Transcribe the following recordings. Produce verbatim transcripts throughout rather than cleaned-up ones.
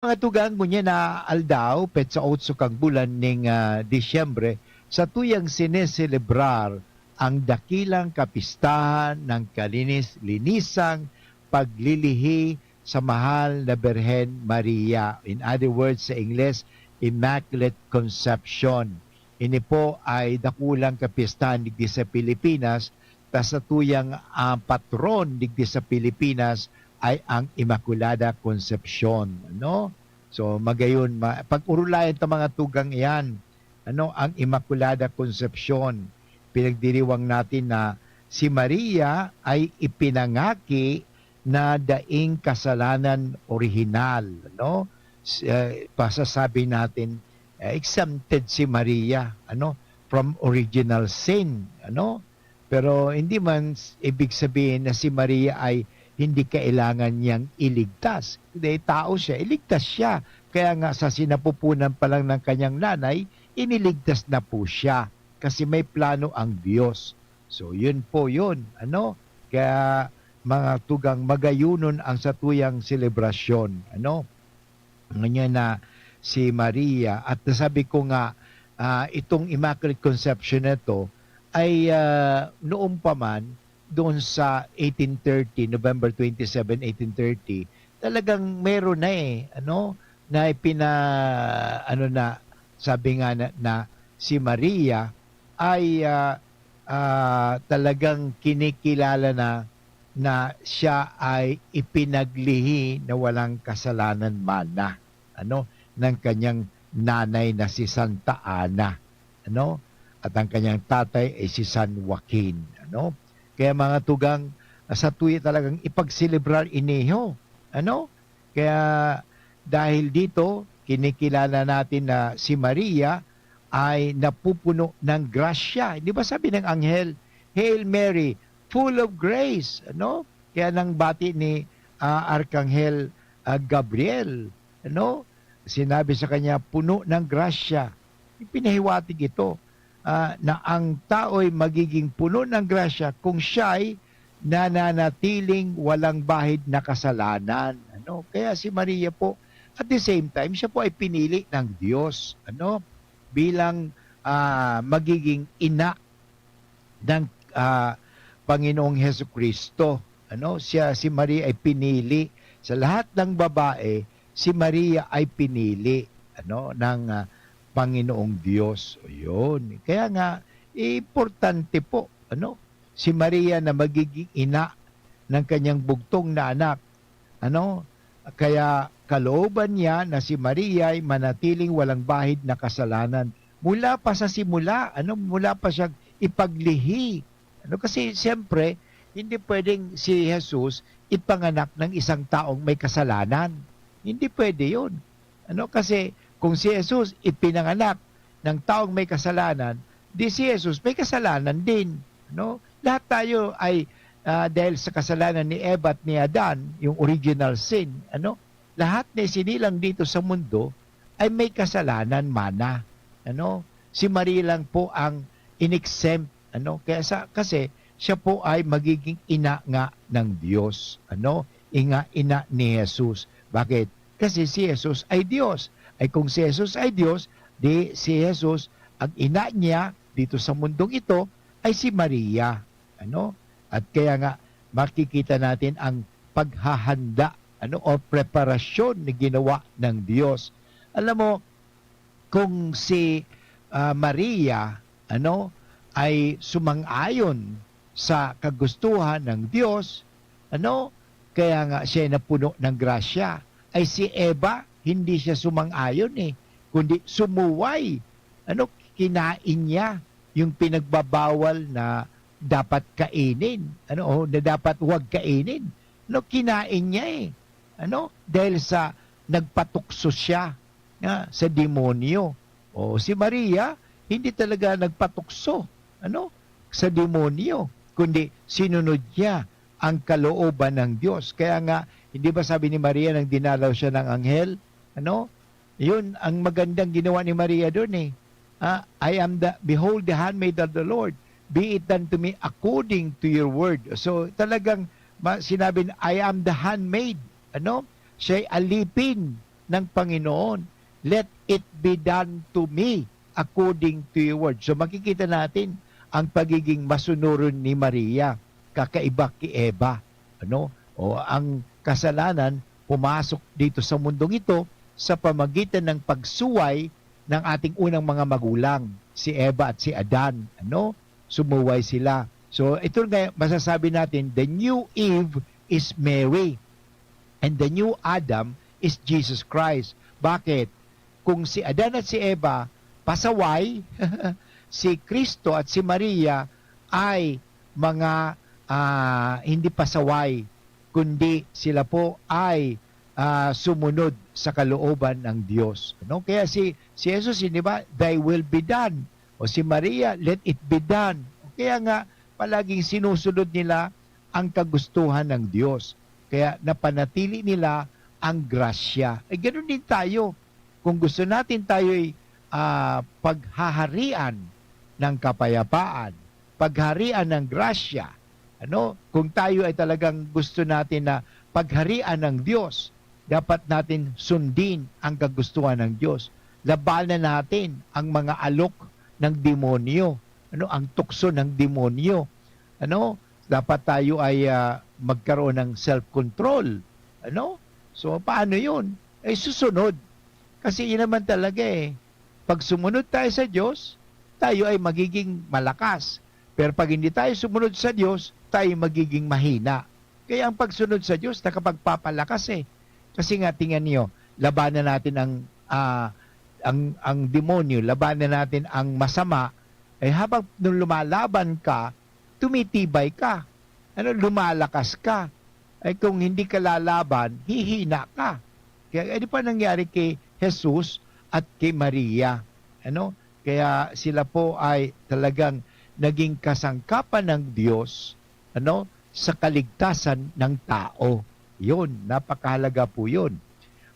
Mga tugang, ngunyan na aldaw, petsa otso kan bulan ning, ah, Disyembre, satuyang sineselebrar ang dakilang kapistahan ng kalinis-linisang paglilihi sa mahal na Birhen Maria. In other words, sa Ingles, Immaculate Conception. Ini po ay dakulang kapistahan digdi sa Pilipinas, ta satuyang, ah, patron digdi sa Pilipinas ay ang Immaculada Concepcion, ano? So, magayon, ma-, pag-orolayan ta mga tugang iyan, ano, ang Immaculada Concepcion. Pinagdiriwang natin na si Maria ay ipinangaki na daing kasalanan orihinal, no? S-, eh, pasasabi natin, eh, exempted si Maria, ano, from original sin, ano? Pero hindi man s-, ibig sabihin na si Maria ay hindi kailangan niyang iligtas. Kundi tao siya, iligtas siya. Kaya nga sa sinapupunan pa lang ng kanyang nanay, iniligtas na po siya. Kasi may plano ang Diyos. So, yun po yun. Ano? Kaya mga tugang, magayunon ang satuyang selebrasyon. Ano? Ngunyan na si Maria. At nasabi ko nga, ah, itong Immaculate Conception na ito ay, ah, noon pa man, doon sa eighteen thirty, November twenty-seven, eighteen thirty, talagang meron na eh, ano, na ipina-, ano na, sabi nga na, na si Maria ay, ah, ah, talagang kinikilala na, na siya ay ipinaglihi na walang kasalanan man na, ano, ng kanyang nanay na si Santa Ana, ano, at ang kanyang tatay ay si San Joaquin, ano. Kaya mga tugang, sa tuya talagang ipagselebrar iniho, ano. Kaya dahil dito, kinikilala natin na si Maria ay napupuno ng grasya. Di ba sabi ng anghel, "Hail Mary, full of grace," ano? Kaya nang bati ni, ah, Arkanghel, ah, Gabriel, ano? Sinabi sa kanya, "Puno ng grasya." Ipinahiwatig ito, ah, na ang tao'y magiging puno ng grasya kung siya'y nananatiling walang bahid na kasalanan, ano? Kaya si Maria po, at the same time, siya po ay pinili ng Diyos, ano? Bilang, ah, magiging ina ng, ah, Panginoong Hesukristo, ano? Siya, si Maria ay pinili. Sa lahat ng babae, si Maria ay pinili, ano, ng, ah, Panginoong Diyos. Yun. Kaya nga, importante po, ano, si Maria na magiging ina ng kanyang bugtong na anak. Ano? Kaya kalooban niya na si Maria ay manatiling walang bahid na kasalanan. Mula pa sa simula, ano, mula pa siya ipaglihi. Ano, kasi siyempre, hindi pwedeng si Jesus ipanganak ng isang taong may kasalanan. Hindi pwede yun. Ano, kasi kung si Jesus ipinanganak ng taong may kasalanan, di si Jesus may kasalanan din, no? Lahat tayo ay, ah, dahil sa kasalanan ni Eva at ni Adan, yung original sin, ano? Lahat na isinilang dito sa mundo ay may kasalanan mana, ano? Si Maria lang po ang inexempt, ano? Kaya sa, kasi siya po ay magiging ina nga ng Diyos, ano? Inga, ina ni Jesus. Bakit? Kasi si Jesus ay Diyos. Ay kung si Jesus ay Diyos, di si Jesus, ang ina niya dito sa mundong ito ay si Maria, ano? At kaya nga makikita natin ang paghahanda, ano, o preparasyon na ginawa ng Diyos. Alam mo, kung si, ah, Maria, ano, ay sumang-ayon sa kagustuhan ng Diyos, ano, kaya nga siya napuno ng grasya. Ay si Eva, hindi siya sumang-ayon eh, kundi sumuway. Ano, kinain niya yung pinagbabawal na dapat kainin, ano, o na dapat wag kainin. Ano, kinain niya eh. Ano, dahil sa nagpatukso siya nga sa demonyo. O si Maria, hindi talaga nagpatukso, ano, sa demonyo, kundi sinunod niya ang kalooban ng Diyos. Kaya nga, hindi ba sabi ni Maria nang dinalaw siya ng anghel? Ano? Yun ang magandang ginawa ni Maria doon eh. Ah, "I am the, behold, the handmaid of the Lord. Be it done to me according to your word." So, talagang ma-, sinabi na, "I am the handmaid." Ano? Siya'y alipin ng Panginoon, "Let it be done to me according to your word." So, makikita natin ang pagiging masunuron ni Maria, kakaiba ki Eva, ano? O, ang kasalanan pumasok dito sa mundong ito sa pamagitan ng pagsuway ng ating unang mga magulang, si Eva at si Adan, ano? Sumuway sila. So, ito nga masasabi natin, the new Eve is Mary, and the new Adam is Jesus Christ. Bakit? Kung si Adan at si Eva pasaway, si Kristo at si Maria ay mga, ah, hindi pasaway, kundi sila po ay, ah, sumunod sa kalooban ng Diyos. Ano? Kaya si, si Jesus, di ba, "Thy will be done." O si Maria, "Let it be done." O kaya nga, palaging sinusunod nila ang kagustuhan ng Diyos. Kaya napanatili nila ang grasya. Eh, ganun din tayo. Kung gusto natin tayo'y, ah, paghaharian ng kapayapaan, pagharian ng grasya, ano? Kung tayo ay talagang gusto natin na pagharian ng Diyos, dapat natin sundin ang kagustuhan ng Diyos. Labanan natin ang mga alok ng demonyo, ano, ang tukso ng demonyo, ano? Dapat tayo ay, ah, magkaroon ng self-control, ano? So, paano yun? Eh, susunod. Kasi yun naman talaga eh. Pag sumunod tayo sa Diyos, tayo ay magiging malakas. Pero pag hindi tayo sumunod sa Diyos, tayo magiging mahina. Kaya ang pagsunod sa Diyos nakapagpapalakas eh. Kasi nga, tingnan niyo, labanan natin ang, ah, ang, ang demonyo, labanan natin ang masama. Eh, habang nung lumalaban ka, tumitibay ka. Ano, lumalakas ka. Ay, kung hindi ka lalaban, hihina ka. Kaya, ano pa nangyari kay Jesus at kay Maria? Ano? Kaya sila po ay talagang naging kasangkapan ng Diyos, ano, sa kaligtasan ng tao. Yun, napakahalaga po yun.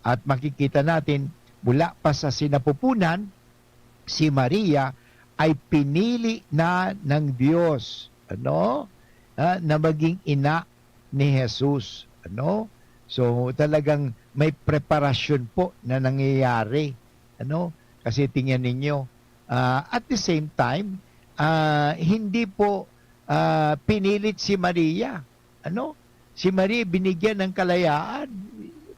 At makikita natin, mula pa sa sinapupunan, si Maria ay pinili na ng Diyos, ano, ah, na maging ina ni Jesus, ano? So, talagang may preparasyon po na nangyayari, ano? Kasi tingnan ninyo, ah, at the same time, ah, hindi po, ah, pinilit si Maria, ano? Si Maria binigyan ng kalayaan.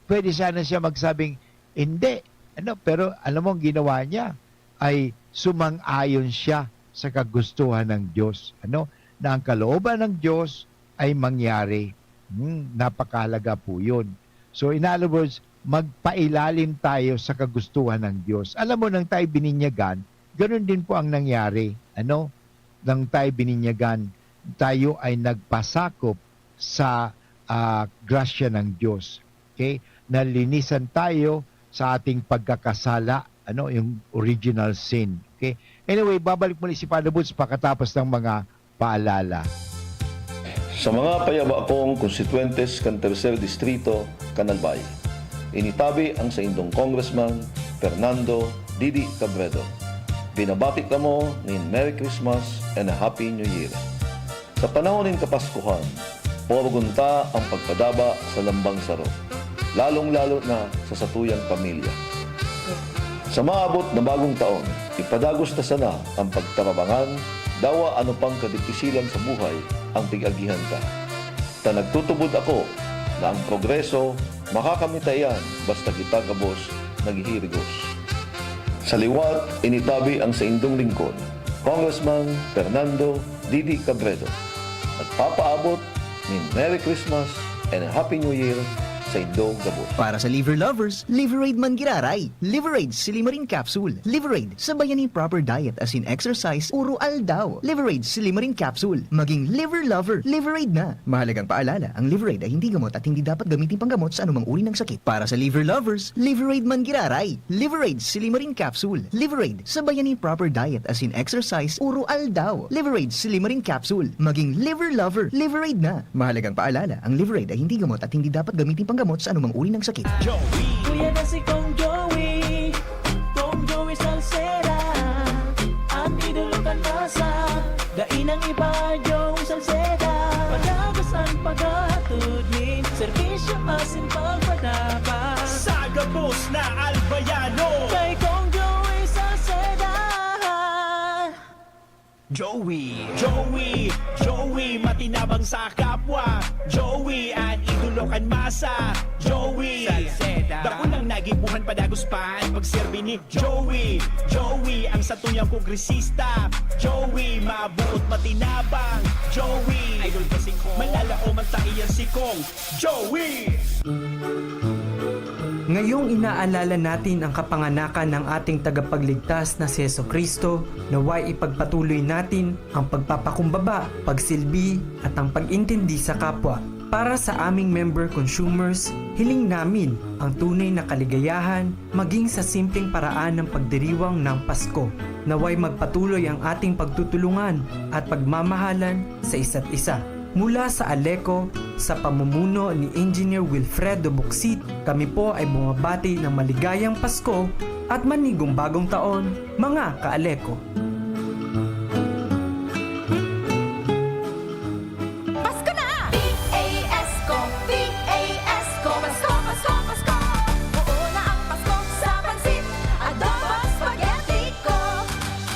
Pwede sana siya magsabing, "Hindi." Ano? Pero alam mo, ang ginawa niya ay sumang-ayon siya sa kagustuhan ng Diyos. Ano? Na ang kalooban ng Diyos ay mangyari. Hmm, napakahalaga po yun. So, in other words, magpailalim tayo sa kagustuhan ng Diyos. Alam mo, nang tayo bininyagan, ganun din po ang nangyari. Ano? Nang tayo bininyagan, tayo ay nagpasakop sa, ah, grasya ng Diyos. Okay? Nalinisan tayo sa ating pagkakasala, ano, yung original sin. Okay? Anyway, babalik muli si Father Boots pakatapos ng mga paalala. Sa mga payabakong konstituyentes kan Tercer Distrito, kan Albay, initabi ang saindong Congressman Fernando Didi Cabredo. Binabati kamo nin Merry Christmas and a Happy New Year. Sa panahon nin Kapaskuhan, porogon ta ang pagpadaba sa lambang saro, lalong-lalo na sa satuyang pamilya. Sa maabot na bagong taon, ipadagos ta sana an pagtarabangan, dawa ano pang kadipisilan sa buhay ang pig-agihan ta. Ta nagtutubod ako na ang progreso makakamit ta iyan basta kita gabos naghihirigos. Sa liwat, initabi ang saindong lingkod, Congressman Fernando Didi Cabredo. Nagpapaabot nin Merry Christmas and a Happy New Year saindo gabos. Para sa liver lovers, Liverade man giraray. Liverade Silimarin Capsule. Liverade, sabayan nin proper diet as in exercise, uro-aldaw. Liverade Silimarin Capsule. Maging liver lover, Liverade na. Mahalagang paalala, ang Liverade ay hindi gamot at hindi dapat gamitin panggamot sa anumang uri ng sakit. Para sa liver lovers, Liverade man giraray. Liverade Silimarin Capsule. Liverade, sabayan nin proper diet as in exercise, uro-aldaw. Liverade Silimarin Capsule. Maging liver lover, Liverade na. Mahalagang paalala, ang Liverade ay hindi gamot at hindi dapat gamitin panggamot sa anumang uri ng sakit. Kuya na si Kong Joey, Kong Joey Salceda, ang idolo kan masa. Dai nang iba, Joey Salceda. Padagos an paghatod nin serbisyo asin pagpadaba. Sa gabos na Albayano. Kay Kong Joey Salceda. Joey, Joey, Joey, matinabang sa kapwa. Joey, an idolo kan masa. Joey, Salceda. Dakulang nagibuhan padagos pa an pagserbi ni Joey, Joey, ang satuyang kongresista. Joey, mabuot matinabang. Joey, idol ko si Kong. Manlalaom an taiyang si Kong Joey. Ngayong inaalala natin ang kapanganakan ng ating tagapagligtas na si Jesu-Cristo, naway ipagpatuloy natin ang pagpapakumbaba, pagsilbi, at ang pag-intindi sa kapwa. Para sa aming member consumers, hiling namin ang tunay na kaligayahan maging sa simpleng paraan ng pagdiriwang ng Pasko. Naway magpatuloy ang ating pagtutulungan at pagmamahalan sa isa't isa. Mula sa Aleco, sa pamumuno ni Engineer Wilfredo Bucsit, kami po ay bumabati ng maligayang Pasko at manigong bagong taon, mga ka-Aleco. Pasko na! P A S ko, P A S ko, Pasko, Pasko, Pasko! Buo na ang Pasko sa pansit, adobo, spaghetti ko.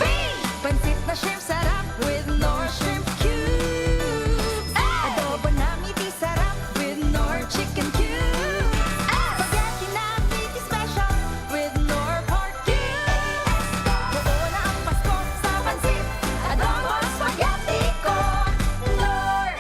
Free! Pansit na shrimp sarap with Knorr shrimp cubes. Adobo na meaty sarap with Knorr chicken cubes. Spaghetti na meaty special with Knorr pork cubes. Buo na ang Pasko sa pansit, adobo, spaghetti ko. Knorr!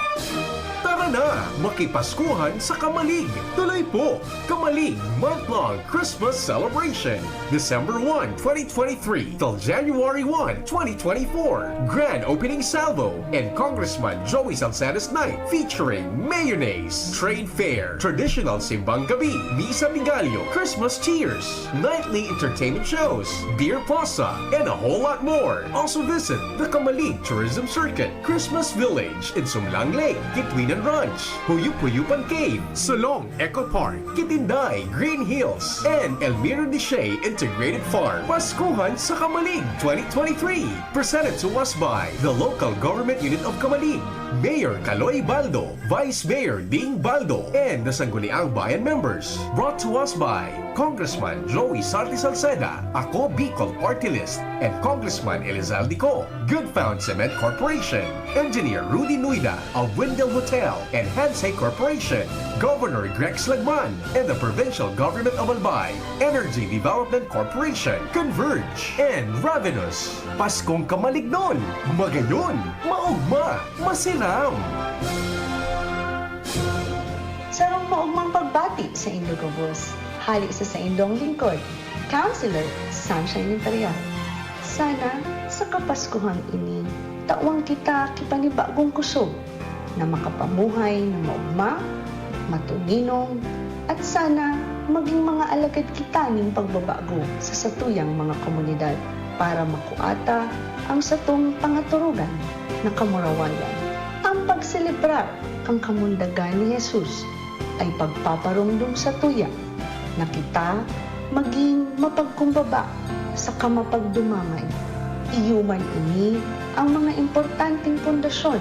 Tara na, makipaskuhan sa Kamalig! Tuloy po, Kamalig Month-Long Christmas Celebration, December one, twenty twenty-three till January one, twenty twenty-four. Grand opening salvo and Congressman Joey Salceda's night featuring mayonnaise, trade fair, traditional simbang gabi, misa de gallo, Christmas cheers, nightly entertainment shows, beer plaza, and a whole lot more. Also visit the Kamalig Tourism Circuit, Christmas Village, Insumlang Lake, Kitwinan Ranch, Huyup-Huyupan Cave, Solong Eco Park, Kitinday, Green Hills, and Elmiro Deshay Integrated Farm. Paskuhan sa Kamalig twenty twenty-three. Presented to us by the Local Government Unit of Kamalig, Mayor Kaloy Baldo, Vice Mayor Ding Baldo, and the Sangguniang Bayan members. Brought to us by Congressman Joey Sarte Salceda, Ako Bicol Party List, and Congressman Elizalde Co, Good Found Cement Corporation, Engineer Rudy Nuida of Windel Hotel and Hansei Corporation, Governor Grex Lagman, and the Provincial Government of Albay, Energy Development Corporation, Converge, and Ravenous. Paskong kamalignon, magayon, maugma, masiram! Sarong maugmang pagbati saindo gabos, hali sa saindong lingkod, Councilor Sunshine Imperial. Sana sa Kapaskuhang ini, tawan kita ki panibagong kusog na makapamuhay na maugma, matoninong, at sana magin mga alagad kita nin pagbabago sa satuyang mga komunidad para makua ta ang satong pangaturugan na kamurawayan. Ang pagselebrar kan kamundagan ni Jesus ay pagpaparomdom satuya na kita magin mapagkumbaba saka mapagdumaman. Iyo man ini ang mga importanteng pundasyon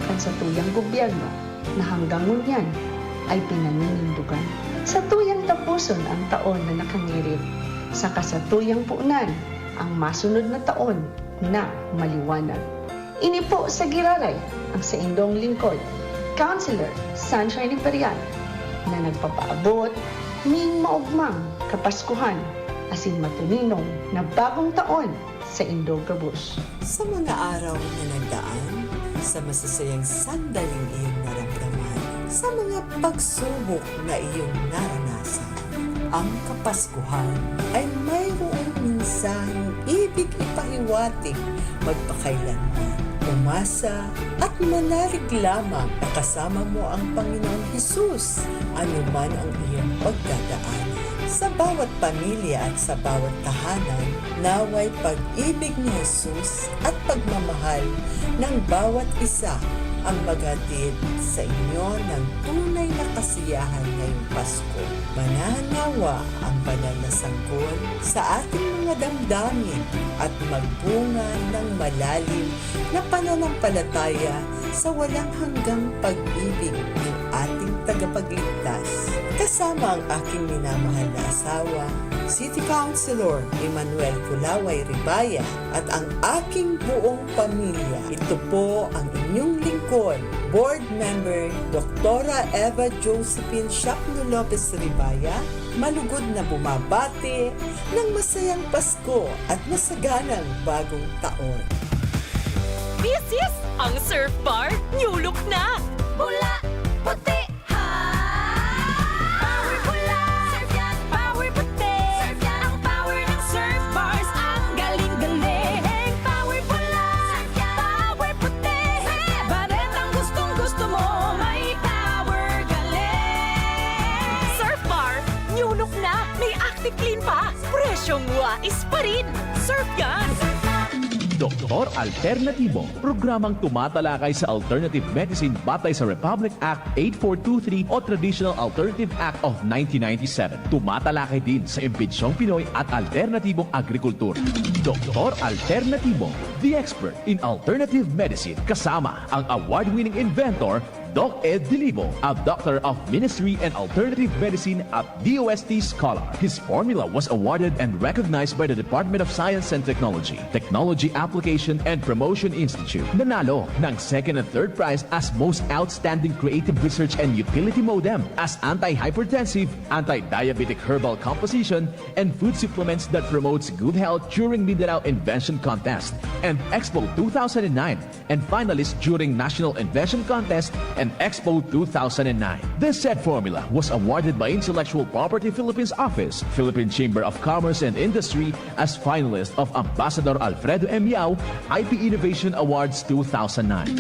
kan satuyang gobyerno na hanggang ngunyan ay pinaninindogan. Satuyang taposon ang taon na nakangirit, saka satuyang punan ang masunod na taon na maliwanag. Ini po sa giraray ang saindong lingkod, Councilor Sunshine Imperial, na nagpapaabot nin maugmang Kapaskuhan asin matoninong na Bagong Taon saindo gabos. Sa mga araw na nagdaan, sa masasayang sandaling iyong naramdaman, sa mga pagsubok na iyong naranasan, ang Kapaskuhan ay mayroong mensaheng ibig ipahiwatig, magpakailanman. Umasa at manalig lamang na kasama mo ang Panginoong Hesus, anuman ang iyong pagdadaanan. Sa bawat pamilya at sa bawat tahanan, naway pag-ibig ni Jesus at pagmamahal ng bawat isa ang maghatid sa inyo ng tunay na kasiyahan ngayong Pasko. Manahan nawa ang banal na sanggol sa ating mga damdamin at magbunga ng malalim na pananampalataya sa walang hanggang pag-ibig ng ating tagapagligtas. Kasama ang aking minamahal na asawa, City Councilor Emmanuel Pulaway Ribaya, at ang aking buong pamilya. Ito po ang inyong lingkod, Board Member Doktora Eva Josephine Shapno Lopez Ribaya, malugod na bumabati ng masayang Pasko at masaganang Bagong Taon. This is ang Surf Bar New Look na! Pula, puti, ha! Power pula! Surf yan! Power puti! Surf yan! Ang power ng Surf Bars, ang galing-galing! Power pula! Surf yan! Power puti! Surf yan! Baretang gustong-gusto mo, may power galing! Surf Bar New Look na! May active clean pa! Presyong wais pa rin! Surf yan! Doktor Alternatibo, programang tumatalakay sa alternative medicine batay sa Republic Act eight four two three o Traditional Alternative Act of nineteen ninety-seven. Tumatalakay din sa imbentsyong Pinoy at alternatibong agrikultura. Doktor Alternatibo, the expert in alternative medicine, kasama ang award-winning inventor Doc Ed Dilibo, a Doctor of Ministry and Alternative Medicine at D O S T scholar. His formula was awarded and recognized by the Department of Science and Technology, Technology Application and Promotion Institute. Nanalo ng second and third prize as Most Outstanding Creative Research and Utility Modem as Anti-Hypertensive, Anti-Diabetic Herbal Composition, and Food Supplements that Promotes Good Health during Mindanao Invention Contest and Expo two thousand nine, and finalist during National Invention Contest and Expo two thousand nine. This said formula was awarded by Intellectual Property Philippines Office, Philippine Chamber of Commerce and Industry as finalist of Ambassador Alfredo M. Yao I P Innovation Awards two thousand nine.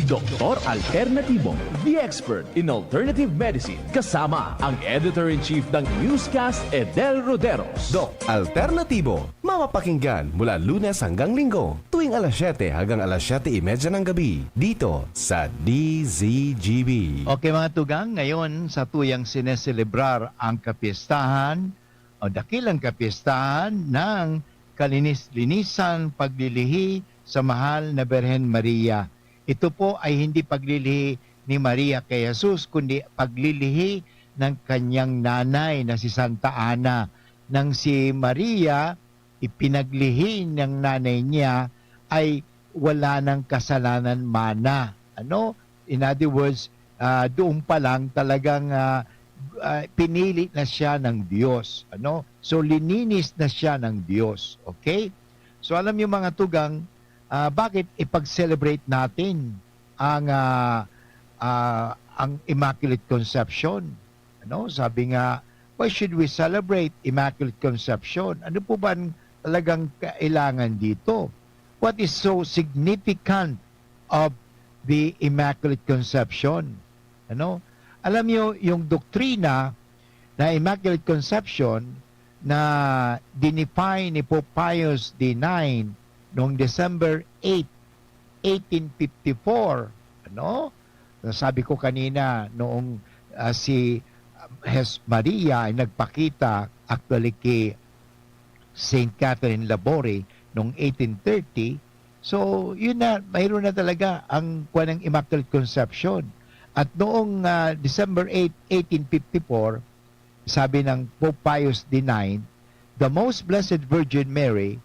Doktor Alternatibo, the expert in alternative medicine, kasama ang editor-in-chief ng Newscast, Edel Roderos. Doc Alternatibo, mapapakinggan mula Lunes hanggang Linggo, tuwing alas siyete hanggang alas siyete y media ng gabi, dito sa D Z G B. Okay, mga tugang, ngayon sa tuyang sineselebrar ang kapistahan o dakilang kapistahan ng kalinis-linisan, paglilihi sa mahal na Birhen Maria. Ito po ay hindi paglilihi ni Maria kay Jesus, kundi paglilihi ng kanyang nanay na si Santa Ana. Nang si Maria, ipinaglihi ng nanay niya, ay wala nang kasalanan mana. Ano? In other words, ah, doon pa lang talagang, ah, ah, pinili na siya ng Diyos. Ano? So, lininis na siya ng Diyos. Okay? So, alam niyo, mga tugang, ah, bakit ipag-celebrate natin ang, ah, ah, ang Immaculate Conception? Ano? Sabi nga, "Why should we celebrate Immaculate Conception? Ano po ba ang talagang kailangan dito? What is so significant of the Immaculate Conception?" Ano? Alam niyo, yung doktrina na Immaculate Conception na dinefine ni Pope Pius the ninth noong December eight, eighteen fifty-four, ano? Nasabi ko kanina, noong, ah, si, ah, Hes-, Maria ay nagpakita actually kay Saint Catherine Labouré noong eighteen thirty, so, yun na, mayroon na talaga ang kuwan ng Immaculate Conception. At noong, ah, December eight, eighteen fifty-four, sabi ng Pope Pius the ninth, "The Most Blessed Virgin Mary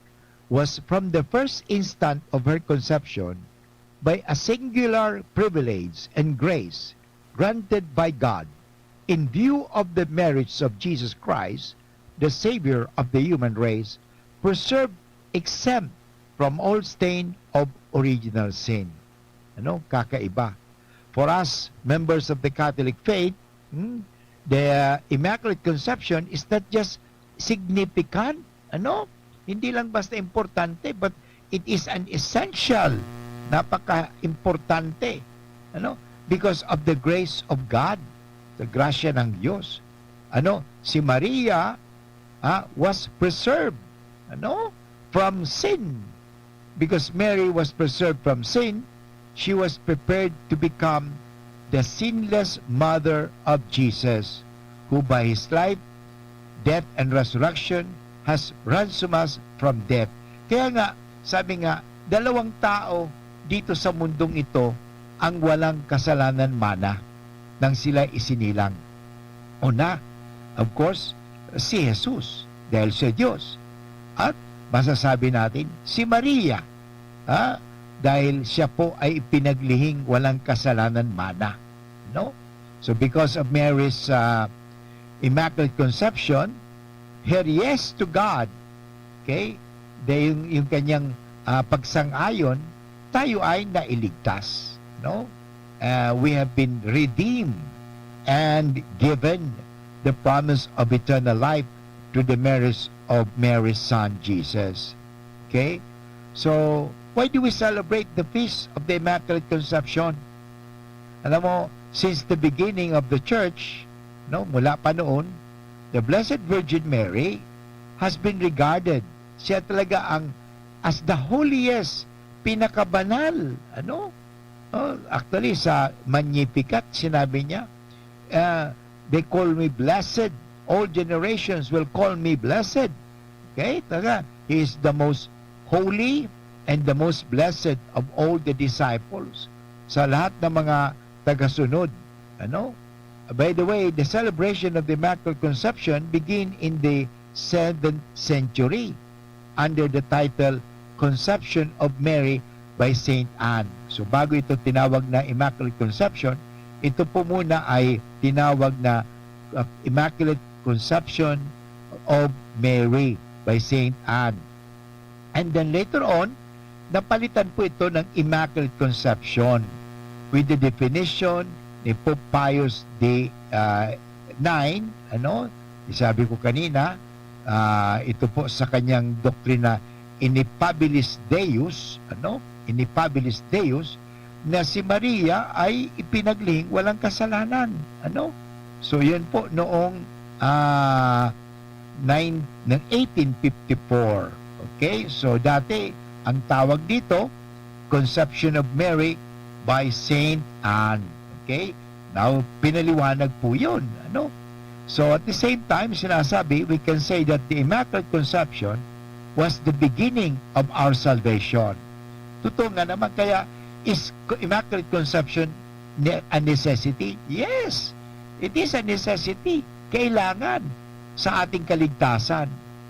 was from the first instant of her conception by a singular privilege and grace granted by God in view of the merits of Jesus Christ, the Savior of the human race, preserved exempt from all stain of original sin." Ano? Kakaiba. For us, members of the Catholic faith, hmm, the Immaculate Conception is not just significant, ano? Hindi lang basta importante, but it is an essential, napaka-importante, ano? Because of the grace of God, sa grasya ng Diyos. Ano? Si Maria, ah, was preserved, ano? From sin. Because Mary was preserved from sin, she was prepared to become the sinless mother of Jesus, who by his life, death, and resurrection has ransomed us from death. Kaya nga, sabi nga, dalawang tao dito sa mundong ito ang walang kasalanan mana. nang sila isinilang? Una, of course, si Jesus, dahil siya Diyos. At masasabi natin, si Maria, ha? Dahil siya po ay ipinaglihing walang kasalanan mana, no? So, because of Mary's, ah, Immaculate Conception, her yes to God, okay? Dahil yung, yung kanyang, ah, pagsang-ayon, tayo ay nailigtas, no? Ah, we have been redeemed and given the promise of eternal life through the merits of Mary's Son, Jesus. Okay? So, why do we celebrate the Feast of the Immaculate Conception? Alam mo, since the beginning of the church, no, mula pa noon, the Blessed Virgin Mary has been regarded, siya talaga ang, as the holiest, pinakabanal, ano? Oh, actually, sa Magnificat, sinabi niya, ah, "They call me blessed. All generations will call me blessed." Okay? Talaga, he is the most holy and the most blessed of all the disciples. Sa lahat ng mga tagasunod, ano? By the way, the celebration of the Immaculate Conception began in the seventh century under the title Conception of Mary by Saint Anne. So, bago ito tinawag na Immaculate Conception, ito po muna ay tinawag na, uh, Immaculate Conception of Mary by Saint Anne. And then later on, napalitan po ito ng Immaculate Conception with the definition ni Pope Pius the, ah, nine, ano, sabi ko kanina, ah, ito po sa kanyang doktrina, Ineffabilis Deus, ano, Ineffabilis Deus, na si Maria ay ipinaglihing walang kasalanan, ano? So, yun po noong, ah, nine, ng eighteen fifty-four. Okay? So, dati, ang tawag dito, Conception of Mary by Saint Anne. Okay? Now, pinaliwanag po yun, ano? So, at the same time, sinasabi, we can say that the Immaculate Conception was the beginning of our salvation. Totoo nga naman, kaya is Immaculate Conception ne-, a necessity? Yes, it is a necessity. Kailangan sa ating kaligtasan.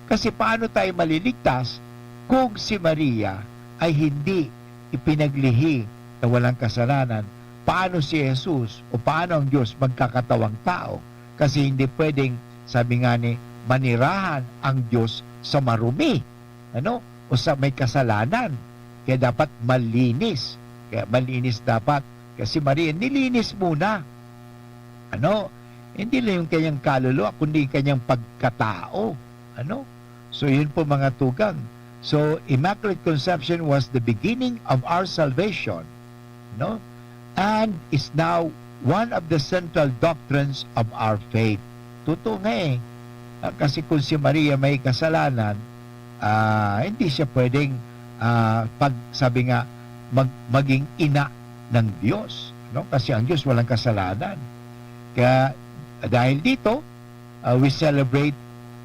Kasi paano tayo maliligtas kung si Maria ay hindi ipinaglihi na walang kasalanan? Paano si Jesus o paano ang Diyos magkakatawang tao? Kasi hindi pwedeng, sabi nga ni, manirahan ang Diyos sa marumi, ano? O sa may kasalanan. Kaya dapat malinis. Kaya malinis dapat. Kasi Maria, nilinis muna. Ano? Hindi lang yung kanyang kaluluwa, kundi yung kanyang pagkatao. Ano? So, yun po, mga tugang. So, Immaculate Conception was the beginning of our salvation, no? And is now one of the central doctrines of our faith. Totoo nga eh. Ah, kasi kung si Maria may kasalanan, ah, hindi siya pwedeng, ah, pag, sabi nga, mag-, maging ina ng Diyos, no? Kasi ang Diyos walang kasalanan. Kaya, dahil dito, uh, we celebrate,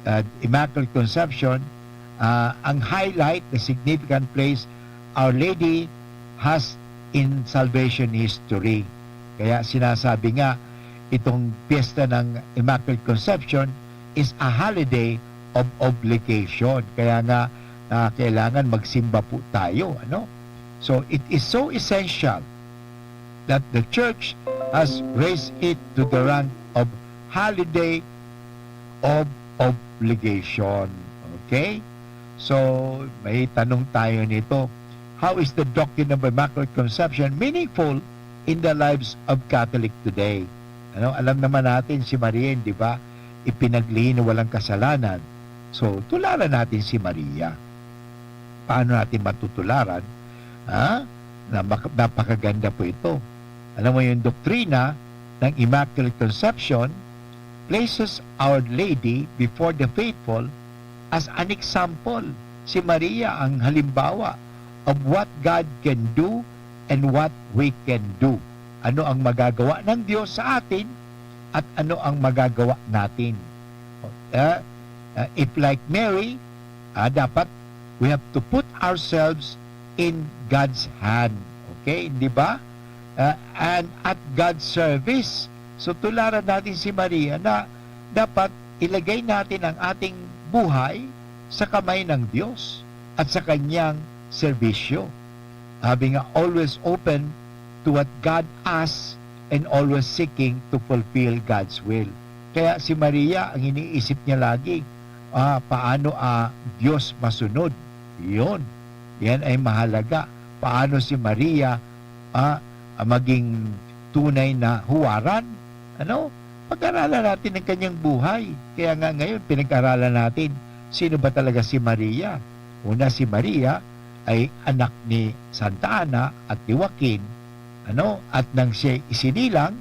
uh, Immaculate Conception, uh, ang highlight, the significant place Our Lady has in salvation history. Kaya sinasabi nga, itong piyesta ng Immaculate Conception is a holiday of obligation. Kaya nga, ah, kailangan magsimba po tayo, ano? So, it is so essential that the church has raised it to the rank of holiday of obligation. Okay? So, may tanong tayo nito. How is the doctrine of Immaculate Conception meaningful in the lives of Catholic today? Ano, alam naman natin si Maria, di ba? Ipinaglihi na walang kasalanan. So, tularan natin si Maria. Paano natin matutularan? Ha? Na mak-, napakaganda po ito. Alam mo, yung doktrina ng Immaculate Conception places Our Lady before the faithful as an example. Si Maria ang halimbawa of what God can do and what we can do. Ano ang magagawa ng Diyos sa atin at ano ang magagawa natin. Ah, ah, if like Mary, ah, dapat we have to put ourselves in God's hand. Okay? Di ba? Ah, and at God's service. So, tularan natin si Maria na dapat ilagay natin ang ating buhay sa kamay ng Diyos at sa kanyang serbisyo. Sabi nga, "Always open to what God asks and always seeking to fulfill God's will." Kaya si Maria, ang iniisip niya lagi, ah, paano, ah, Diyos masunod? Yun. Yan ay mahalaga. Paano si Maria, ah, ah, maging tunay na huwaran? Ano? Pag-aralan natin ang kanyang buhay. Kaya nga ngayon, pinag-aralan natin, sino ba talaga si Maria? Una, si Maria ay anak ni Santa Ana at ni Joaquin, ano? At nang siya isinilang,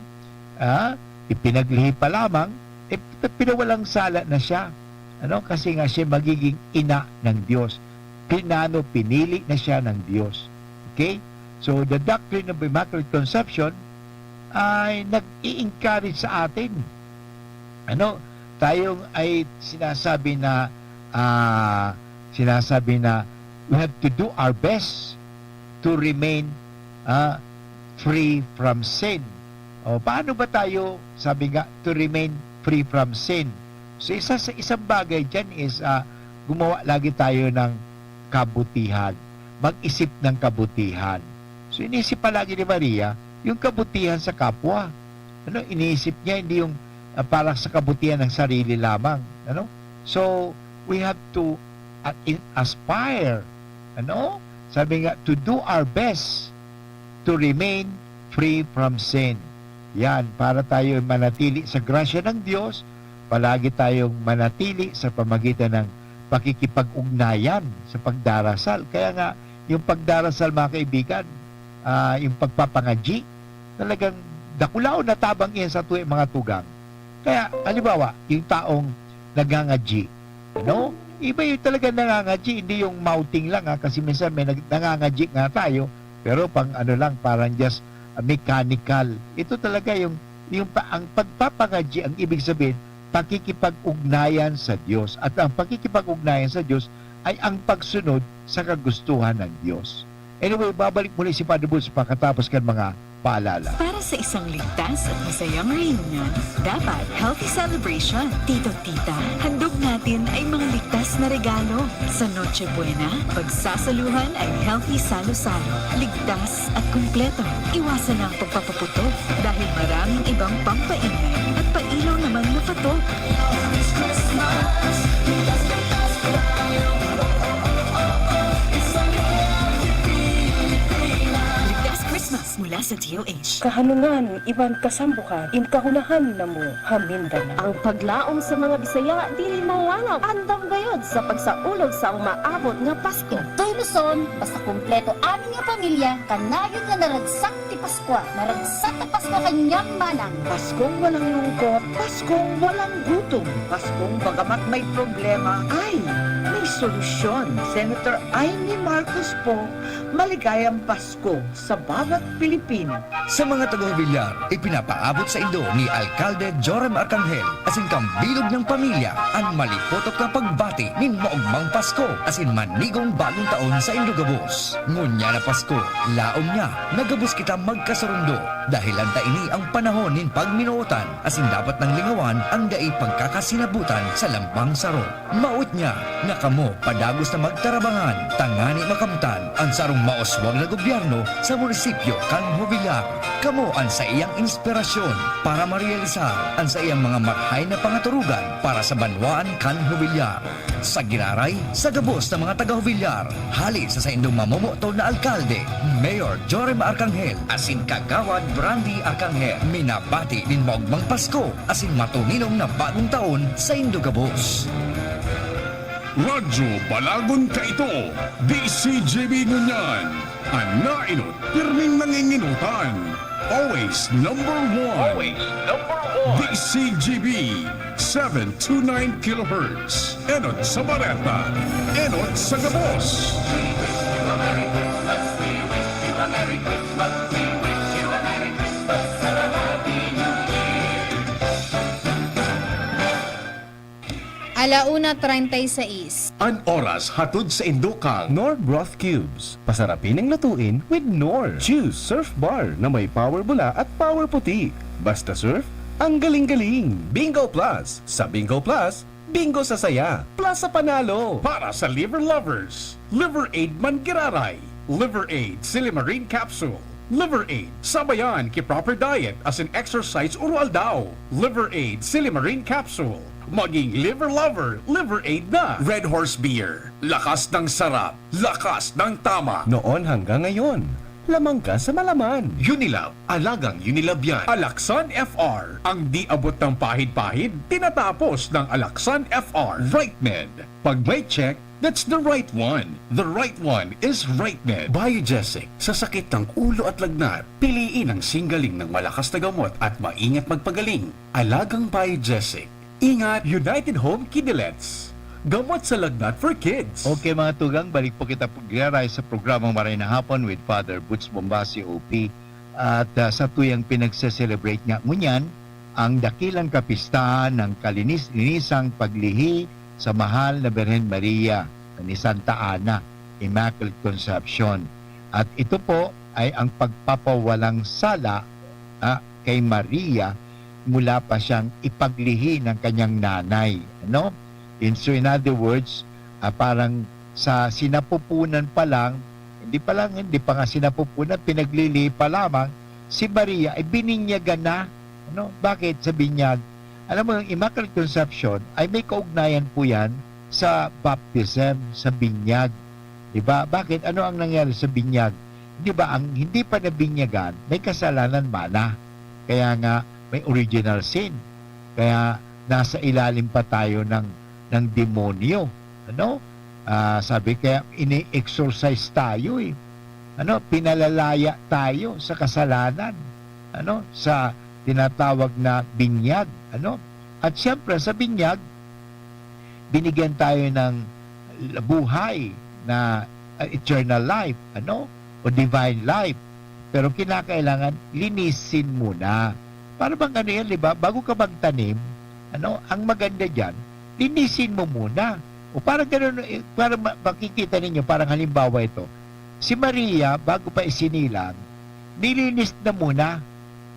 ah, ipinaglihi pa lamang, eh, pinawalang sala na siya. Ano? Kasi nga siya magiging ina ng Diyos. Plinano, pinili na siya ng Diyos. Okay? So, the doctrine of Immaculate Conception ay nag-i-encourage sa atin. Ano? Tayong ay sinasabi na, ah, sinasabi na we have to do our best to remain, ah, free from sin. O, paano ba tayo, sabi nga, to remain free from sin? So, isa sa, isang bagay diyan is, ah, gumawa lagi tayo ng kabutihan, mag-isip ng kabutihan. So, inisip palagi ni Maria yung kabutihan sa kapwa. Ano, iniisip niya hindi yung, ah, para sa kabutihan ng sarili lamang, ano? So, we have to, ah, in-, aspire, ano? Sabi nga, to do our best to remain free from sin. Yan, para tayo manatili sa grasya ng Diyos, palagi tayong manatili sa pamagitan ng pakikipag-ugnayan sa pagdarasal. Kaya nga, yung pagdarasal, mga kaibigan, ah, yung pagpapangadyi, talagang dakulaon na tabang iyan sa tuwi mga tugang. Kaya, halimbawa, yung taong nagngangadyi, ano? Iba yung talaga nangangadyi, hindi yung mouthing lang, ha, kasi minsan may nag-, nangangadyi nga tayo, pero pang ano lang, parang just, ah, mechanical. Ito talaga yung, yung pa, ang pagpapangadyi, ang ibig sabihin, pakikipag-ugnayan sa Diyos. At ang pakikipag-ugnayan sa Diyos ay ang pagsunod sa kagustuhan ng Diyos. Anyway, babalik muli si Padre Boots pagkatapos kan mga paalala. Para sa isang ligtas at masayang reunion, dapat healthy celebration. Tito, tita, handog natin ay mga ligtas na regalo. Sa Noche Buena, pagsasaluhan ay healthy salo-salo. Ligtas at kumpleto. Iwasan na ang pagpapaputok dahil maraming ibang pampaingay at pailaw naman na patok. Ligtas Christmas mula sa D O H. Kahanungan iban kasambukan, in kahunahan na mo, ha Mindanao. Ang paglaom sa mga Bisaya dili mawawang andam gayod sa pagsaulog sa umaabot nga Pasko. Toy Luzon, basta kompleto amin nga pamilya, kanayon nga naragsak ti Paskwa, naragsak ti Paskwa kanyang manang. Paskong walang lungkot, Paskong walang gutom, Paskong bagamat may problema, ay, may solusyon. Senator Imee Marcos po, maligayang Pasko sa bawat Pilipino. Sa mga taga-Jovellar, ipinapaabot saindo ni Alkalde Joram Arcangel asin kan bilog niyang pamilya an malipotok na pagbati nin maogmang Pasko asin manigong bagong taon saindo gabos. Ngunyan na Pasko, laom niya na gabos kita magkasurundo, dahelan ta ini an panahon nin pagminootan asin dapat nang lingawan an dai pagkakasinabutan sa lambang saro. Maot niya na kamo padagos na magtarabangan tangani makamtan an sarong mauswag na gobyerno sa munisipyo kan Jovellar. Kamo an saiyang inspirasyon para marealisar an saiyang mga marahay na pangaturugan para sa banwaan kan Jovellar. Sa giraray, sa gabos na mga taga-Jovellar, hali sa saindong mamomoton na alkalde, Mayor Joram Arcangel, asin Kagawad Brandy Arcangel, minabati nin maogmang Pasko asin matuninong na bagong taon saindo gabos. Radyo Balagon Kaito, D C G B ngunyan, an naenot pirming nangingenotan. Always number one. Always number one. D C G B, seven two nine kilohertz. Enot sa bareta, enot sa gabos. Ala una treinta y seis. An oras hatod saindo kan Knorr Broth Cubes. Pasarapin ang lutuin with Knorr. Choose Surf Bar na may power bula at power puti. Basta surf, Ang galing-galing! Bingo Plus! Sa Bingo Plus, bingo sa saya, plus sa panalo! Para sa liver lovers, Liver Aid Manggiraray, Liver Aid Silimarin Capsule, Liver Aid, sabayan ki proper diet asin exercise uro aldaw, Liver Aid Silimarin Capsule. Maging liver lover, Liver Aid na! Red Horse Beer, lakas ng sarap, lakas ng tama! Noon hanggang ngayon, lamang ka sa malaman. Unilab, alagang Unilab yan. Alaxan F R, ang di abot ng pahid-pahid, tinatapos ng Alaxan F R. Right Med, pag may check, that's the right one. The right one is Right Med. Biogesic, sa sakit ng ulo at lagnat, piliin ang singgaling ng malakas na gamot at maingat magpagaling. Alagang Biogesic. Ingat, United Home Kidney Lens. Gamot sa lagnat for kids. Okay, mga tugang, balik po kita pagyaray sa programang Maray na Hapon with Father Boots Bombasi, O P. At, ah, sa tuyang pinagse-celebrate nga ngunyan, ang dakilang kapistahan ng kalinis-linisang paglihi sa mahal na Birhen Maria ni Santa Ana, Immaculate Conception. At ito po ay ang pagpapawalang sala, ah, kay Maria mula pa siyang ipaglihi ng kanyang nanay, ano? In, so in other words, ah, parang sa sinapupunan pa lang, hindi pa lang, hindi pa nga sinapupunan, pinaglilihi pa lamang, si Maria ay bininyagan na, ano? Bakit sa binyag? Alam mo, yung Immaculate Conception ay may kaugnayan po yan sa baptism, sa binyag. Di ba? Bakit? Ano ang nangyari sa binyag? Di ba, ang hindi pa nabinyagan, may kasalanan mana. Kaya nga, may original sin. Kaya nasa ilalim pa tayo ng, ng demonyo. Ano? Ah, sabi kaya, ini-exorcise tayo eh. Ano? Pinalalaya tayo sa kasalanan. Ano? Sa tinatawag na binyag. Ano? At siyempre, sa binyag, binigyan tayo ng buhay na, ah, eternal life, ano? O divine life. Pero kinakailangan linisin muna. Para bang ano yan, di ba? Bago ka magtanim, ano, ang maganda diyan, linisin mo muna. O para ganun, eh, para ma-, makikita ninyo, parang halimbawa ito. Si Maria, bago pa isinilang, nilinis na muna.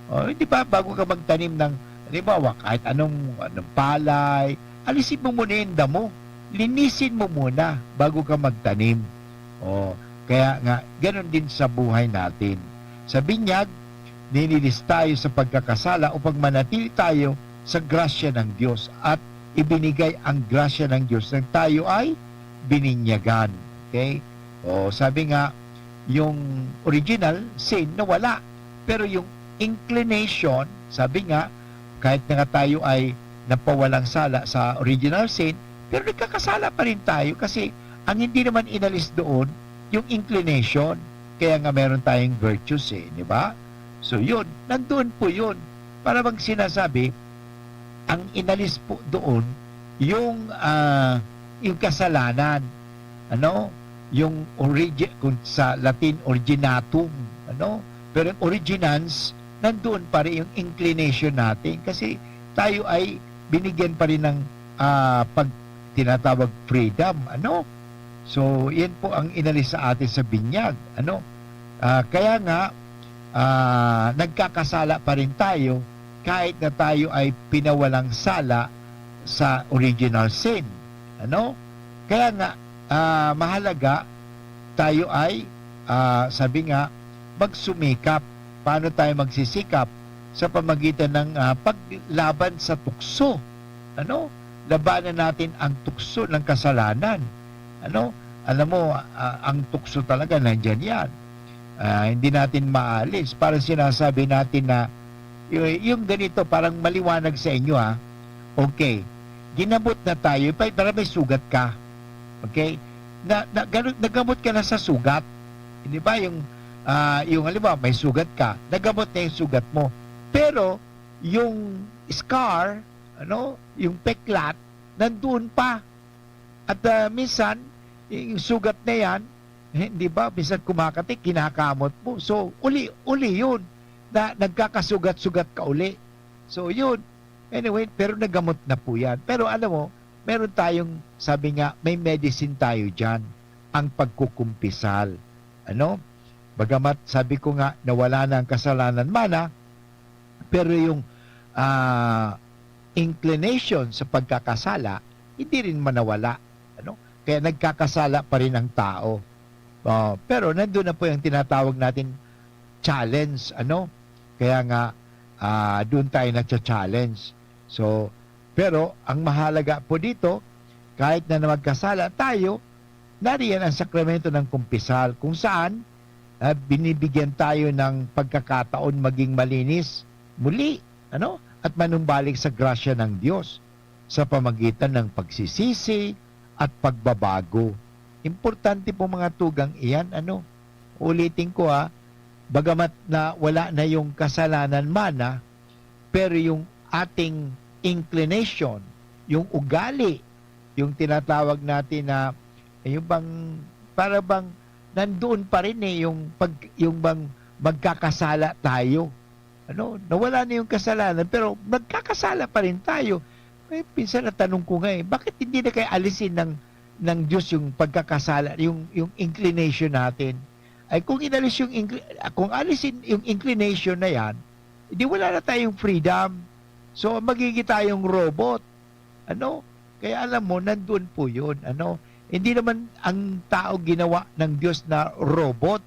O, di ba? Bago ka magtanim ng, halimbawa, kahit anong, anong palay, alisin mo muna yung damo. Linisin mo muna bago ka magtanim. O, kaya nga, ganun din sa buhay natin. Sa binyag, nilinis tayo sa pagkakasala upang manatili tayo sa grasya ng Diyos at ibinigay ang grasya ng Diyos nang tayo ay bininyagan. Okay? O, sabi nga, yung original sin nawala. Pero yung inclination, sabi nga, kahit na nga tayo ay napawalang sala sa original sin, pero nagkakasala pa rin tayo kasi ang hindi naman inalis doon, yung inclination. Kaya nga meron tayong virtues eh, di ba? So yun, nandoon po yun. Para bang sinasabi, ang inalis po doon, yung, ah, yung kasalanan, ano? Yung origi-, kung sa Latin, originatum, ano? Pero yung originans, nandoon pa rin yung inclination natin kasi tayo ay binigyan pa rin ng, ah, pag-, tinatawag freedom, ano? So, yan po ang inalis sa atin sa binyag, ano? Ah, kaya nga, ah, nagkakasala pa rin tayo kahit na tayo ay pinawalang sala sa original sin, ano? Kaya nga, ah, mahalaga tayo ay, ah, sabi nga, magsumikap. Paano tayo magsisikap? Sa pamagitan ng, ah, paglaban sa tukso, ano? Labanan natin ang tukso ng kasalanan, ano? Alam mo, ah, ang tukso talaga nandiyan yan. Ah, hindi natin maalis. Parang sinasabi natin na, y-, yung ganito, parang maliwanag sa inyo, ha? Okay, ginamot na tayo, pa-, parang may sugat ka. Okay? Na, na, ganu-, nagamot ka na sa sugat. Di ba? Yung, ah, yung halimbawa, may sugat ka, nagamot na yung sugat mo. Pero, yung scar, ano, yung peklat, nandoon pa. At, ah, minsan, yung sugat na yan, eh, di ba, minsan kumakati, kinakamot mo. So, uli, uli yun, na nagkakasugat-sugat ka uli. So, yun. Anyway, pero nagamot na po yan. Pero alam mo, meron tayong, sabi nga, may medicine tayo dyan, ang pagkukumpisal. Ano? Bagamat, sabi ko nga, nawala na ang kasalanan mana, pero yung, ah, inclination sa pagkakasala, hindi rin manawala, ano? Kaya nagkakasala pa rin ang tao. Ah, pero nandun na po yung tinatawag natin challenge, ano? Kaya nga, ah, doon tayo nacha-challenge. So, pero ang mahalaga po dito, kahit na magkasala tayo, nariyan ang sakramento ng kumpisal, kung saan, ah, binibigyan tayo ng pagkakataon maging malinis muli, ano? At manumbalik sa grasya ng Diyos sa pamagitan ng pagsisisi at pagbabago. Importante po, mga tugang, iyan, ano? Ulitin ko, ha, bagamat na wala na yung kasalanan mana, pero yung ating inclination, yung ugali, yung tinatawag natin na, yung bang, para bang nandoon pa rin eh, yung pag, yung bang magkakasala tayo. Ano, nawala na yung kasalanan, pero nagkakasala pa rin tayo. Eh, minsan natanong ko nga eh, bakit hindi na kaya alisin ng, ng Diyos yung pagkakasala, yung, yung inclination natin? Ay, kung inalis yung incli-, kung alisin yung inclination na yan, di wala na tayong freedom. So, magiging tayong robot. Ano? Kaya alam mo, nandun po yun. Ano? Hindi naman ang tao ginawa ng Diyos na robot,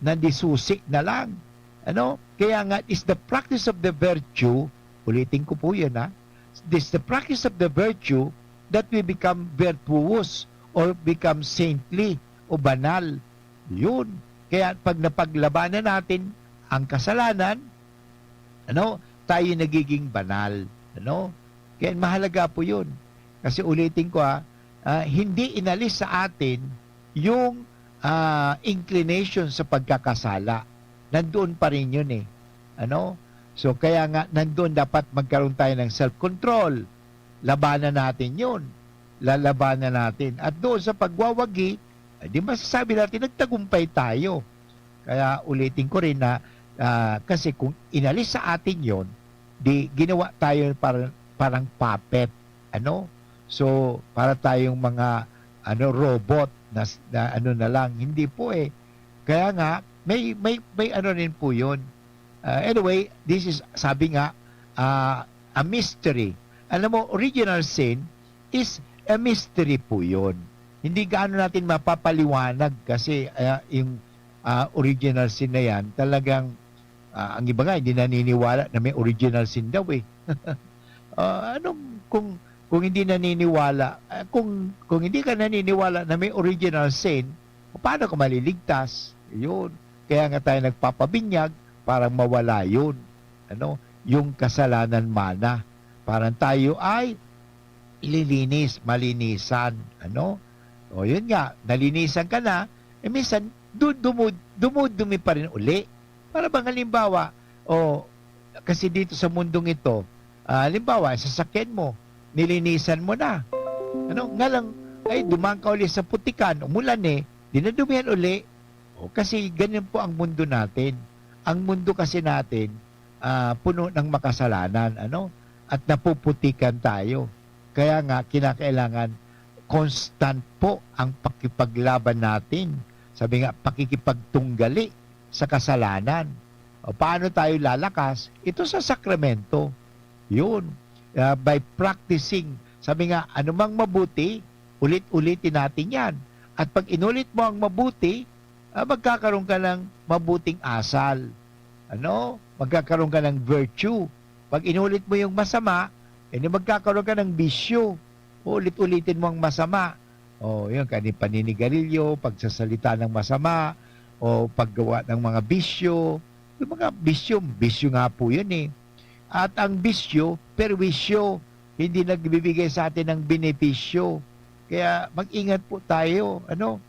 na disusi na lang. Ano? Kaya nga, is the practice of the virtue, ulitin ko po yun, ha? This the practice of the virtue that we become virtuous or become saintly o banal. Yun. Kaya pag napaglabanan natin ang kasalanan, ano, tayo nagiging banal. Ano? Kaya mahalaga po yun. Kasi ulitin ko, ha, ah, hindi inalis sa atin yung, ah, inclination sa pagkakasala. Nandoon pa rin yun eh. Ano? So, kaya nga, nandoon dapat magkaroon tayo ng self-control. Labanan natin yun. Lalabanan natin. At doon sa pagwawagi, eh, di masasabi natin, nagtagumpay tayo. Kaya ulitin ko rin na, ah, kasi kung inalis sa atin yon, di ginawa tayo para, parang puppet. Ano? So, para tayong mga, ano, robot na, na ano na lang. Hindi po eh. Kaya nga, may, may, may ano rin po yun. Ah, anyway, this is, sabi nga, ah, a mystery. Alam mo, original sin is a mystery po yun. Hindi gaano natin mapapaliwanag kasi, ah, yung, ah, original sin na yan, talagang, ah, ang iba nga, hindi naniniwala na may original sin daw eh. Ah, anong, kung, kung hindi naniniwala, ah, kung, kung hindi ka naniniwala na may original sin, paano ka maliligtas? Yun. Kaya nga tayo nagpapabinyag para mawala yun. Ano? Yung kasalanan mana. Parang tayo ay lilinis, malinisan. Ano? O yun nga, nalinisan ka na, eh minsan, du- dumud- dumudumi pa rin uli. Para bang halimbawa, o kasi dito sa mundong ito, ah, halimbawa, sasakyan mo, nilinisan mo na. Ano? Nga lang, ay, dumaan ka uli sa putikan, umulan eh, dinadumihan uli. O, kasi ganyan po ang mundo natin. Ang mundo kasi natin, ah, puno ng makasalanan, ano? At napuputikan tayo. Kaya nga, kinakailangan constant po ang pakipaglaban natin. Sabi nga, pakikipagtunggali sa kasalanan. O, paano tayo lalakas? Ito sa sakramento. Yun. Ah, by practicing. Sabi nga, anumang mabuti, ulit-ulitin natin yan. At pag inulit mo ang mabuti, ah, magkakaroon ka ng mabuting asal. Ano? Magkakaroon ka ng virtue. Pag inulit mo yung masama, edi magkakaroon ka ng bisyo. Ulit-ulitin mo ang masama. O, yun, kani paninigarilyo, pagsasalita ng masama, o paggawa ng mga bisyo. Yung mga bisyo, bisyo nga po yun eh. At ang bisyo, perwisyo, hindi nagbibigay sa atin ng benepisyo. Kaya mag-ingat po tayo, ano?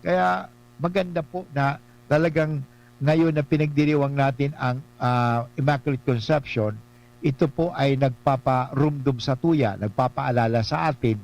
Kaya maganda po na talagang ngayon na pinagdiriwang natin ang, ah, Immaculate Conception, ito po ay nagpaparumdom sa tuya, nagpapaalala sa atin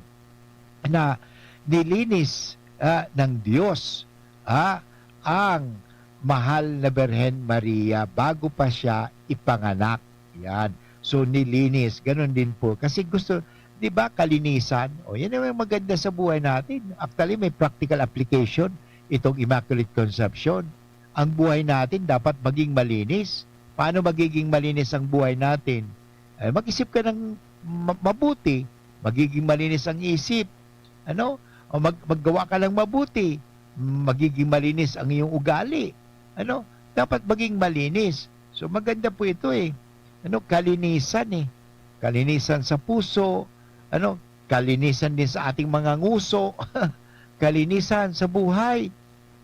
na nilinis, ah, ng Diyos, ah, ang mahal na Birhen Maria bago pa siya ipanganak. Yan. So, nilinis. Ganun din po. Kasi gusto, di ba, kalinisan? O, yan ang maganda sa buhay natin. Actually, may practical application itong Immaculate Conception. Ang buhay natin dapat maging malinis. Paano magiging malinis ang buhay natin? Eh, mag-isip ka ng ma-, mabuti, magiging malinis ang isip. Ano? O mag-, maggawa ka ng mabuti, magiging malinis ang iyong ugali. Ano? Dapat maging malinis. So, maganda po ito eh. Ano? Kalinisan eh. Kalinisan sa puso, ano? Kalinisan din sa ating mga nguso, kalinisan sa buhay.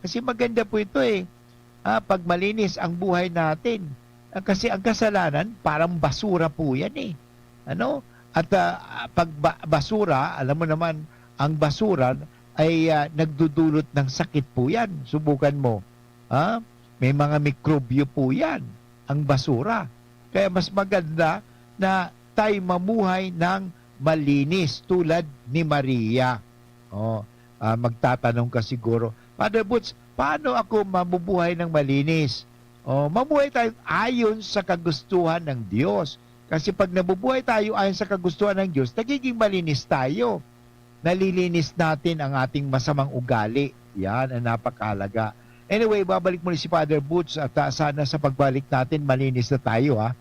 Kasi maganda po ito eh. Ah, pag malinis ang buhay natin. Ah, kasi ang kasalanan, parang basura po yan eh. Ano? At ah, pag ba-, basura, alam mo naman, ang basura ay ah, nagdudulot ng sakit po yan. Subukan mo. Ha? May mga mikrobyo po yan, ang basura. Kaya mas maganda na tayo mamuhay ng malinis tulad ni Maria. Oh, ah, magtatanong ka siguro, "Father Boots, paano ako mamubuhay ng malinis?" Oh, mamuhay tayong ayon sa kagustuhan ng Diyos. Kasi pag nabubuhay tayo ayon sa kagustuhan ng Diyos, nagiging malinis tayo. Nalilinis natin ang ating masamang ugali. Yan ang napakahalaga. Anyway, babalik muli si Father Boots at ah, sana sa pagbalik natin, malinis na tayo, ha?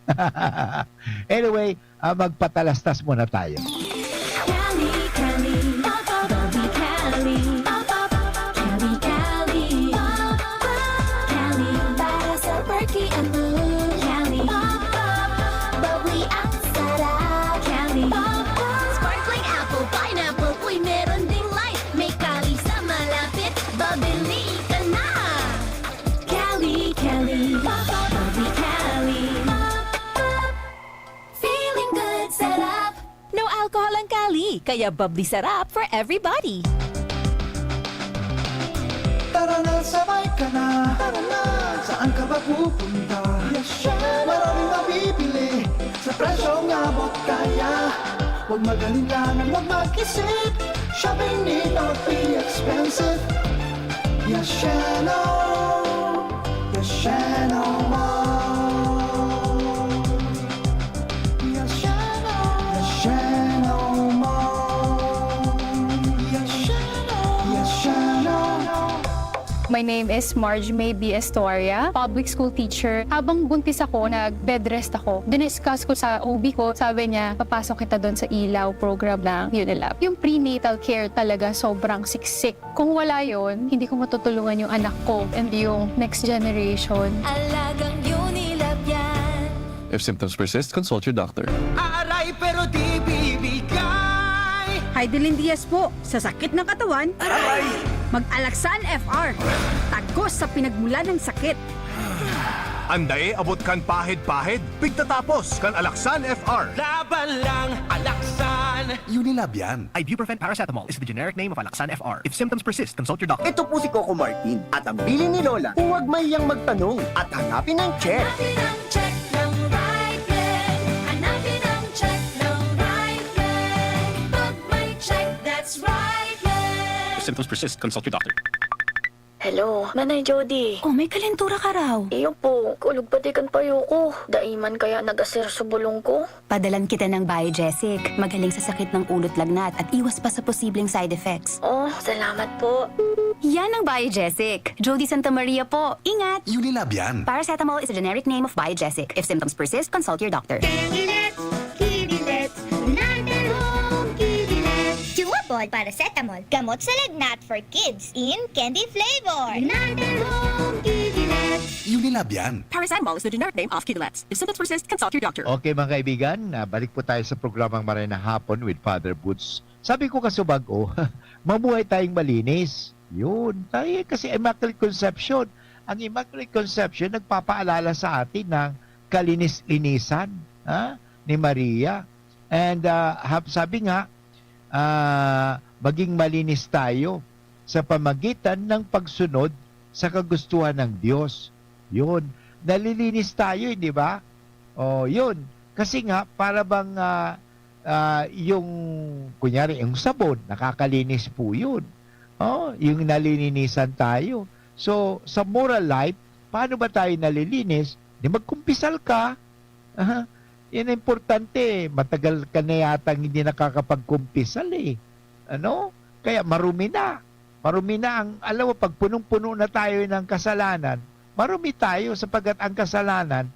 Anyway, ah, magpatalastas muna tayo. Cali, Cali, Bubble Cali, Cali, Cali, Bubble Cali, para sa perky at blue. Cali, Bubble, bubbly ang sarap. Cali, Bubble, sparkling apple, pineapple, uy, meron ding light. May Cali sa malapit, babili ka na. Cali, Cali, Bubble, bubbly Cali, Bubble. Feeling good, sarap. No alcohol ang Cali, kaya bubbly sarap for everybody. Tara na, sabay ka na. Tara na. Saan ka ba pupunta? Yes, siya. Maraming mabibili sa presyong abot kaya. Huwag mag-alinlangan, huwag mag-isip. Shopping need not be expensive. Yes, siya, no. Yes, siya, no, no. My name is Marge May B. Estoria, public school teacher. Habang buntis ako, nag-bed rest ako. Diniscuss ko sa O B ko, sabi niya, "Papasok kita doon sa Ilaw program ng Unilab." Yung prenatal care talaga, sobrang siksik. Kung wala yon, hindi ko matutulungan yung anak ko and yung next generation. Alagang Unilab yan. If symptoms persist, consult your doctor. Aray, pero di bibigay. Hidilyn Diaz po, sa sakit ng katawan, aray! Mag-Alaxan F R. Tagos sa pinagmula ng sakit. Andae abot kan pahid-pahid, pigtatapos kan Alaxan F R. Laban lang, Alaxan! Unilab yan. Ibuprofen paracetamol is the generic name of Alaxan F R. If symptoms persist, consult your doctor. Ito po si Coco Martin at ang bilin ni Lola, huwag mahiyang magtanong at hanapin ang check. Hanapin ang check ng Brightcare. Hanapin ang check ng Brightcare. Pag may check, that's Brightcare. If symptoms persist, consult your doctor. Hello, Nanay Jody. Oh, may kalentura ka raw. Iyo po, kulog pati kan payo ko. Dai man kaya nag-asir sa bulong ko? Padalan kita ng Biogesic. Magaling sa sakit ng ulo't lagnat at iwas pa sa posibleng side effects. Oh, salamat po. Yan ang Biogesic. Jody Santa Maria po. Ingat! Unilab yan. Paracetamol is a generic name of Biogesic. If symptoms persist, consult your doctor. Kidilets, Kidilets, United Home Kidilets. Chewable paracetamol, gamot sa lagnat for kids in candy flavor. United Home Kidilets. Unilab yan. Paracetamol is the generic name of Kidilets. If symptoms persist, consult your doctor. Okay, mga kaibigan, ah, balik po tayo sa programang Maray na Hapon with Father Boots. Sabi ko, kasubag, oh, mabuhay tayong malinis. Yun. Tayo, kasi Immaculate Conception. Ang Immaculate Conception nagpapaalala sa atin ng kalinis-linisan, ha, ni Maria. And, ah, hab-, sabi nga, ah, maging malinis tayo sa pamagitan ng pagsunod sa kagustuhan ng Diyos. Yun. Nalilinis tayo, eh, di ba? Oh, yun. Kasi nga, para bang, ah, ah, yung, kunyari, yung sabon, nakakalinis po yun. Oh, yung nalilinisan tayo. So, sa moral life, paano ba tayo nalilinis? Di magkumpisal ka. Aha. Yan ang importante. Matagal ka na yatang hindi nakakapagkumpisal eh. Ano? Kaya marumi na. Marumi na ang, alam mo, pag punong-puno na tayo ng kasalanan, marumi tayo sapagkat ang kasalanan,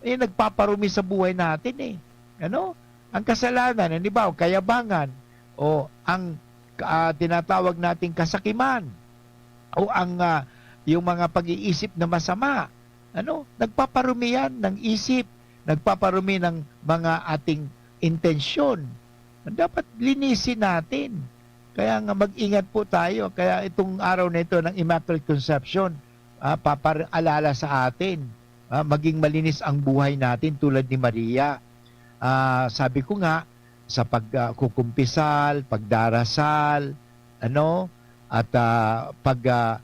eh, nagpaparumi sa buhay natin eh. Ano? Ang kasalanan, halimbawa, kayabangan, o ang, ah, tinatawag nating kasakiman, o ang, ah, yung mga pag-iisip na masama, ano? Nagpaparumi yan ng isip, nagpaparumi ng mga ating intensyon. Dapat linisin natin. Kaya nga, mag-ingat po tayo. Kaya itong araw na ito ng Immaculate Conception, ah, papaalala sa atin, ah, maging malinis ang buhay natin tulad ni Maria. Ah, sabi ko nga, sa pag, ah, kukumpisal, pagdarasal, ano, at, ah, pag, ah,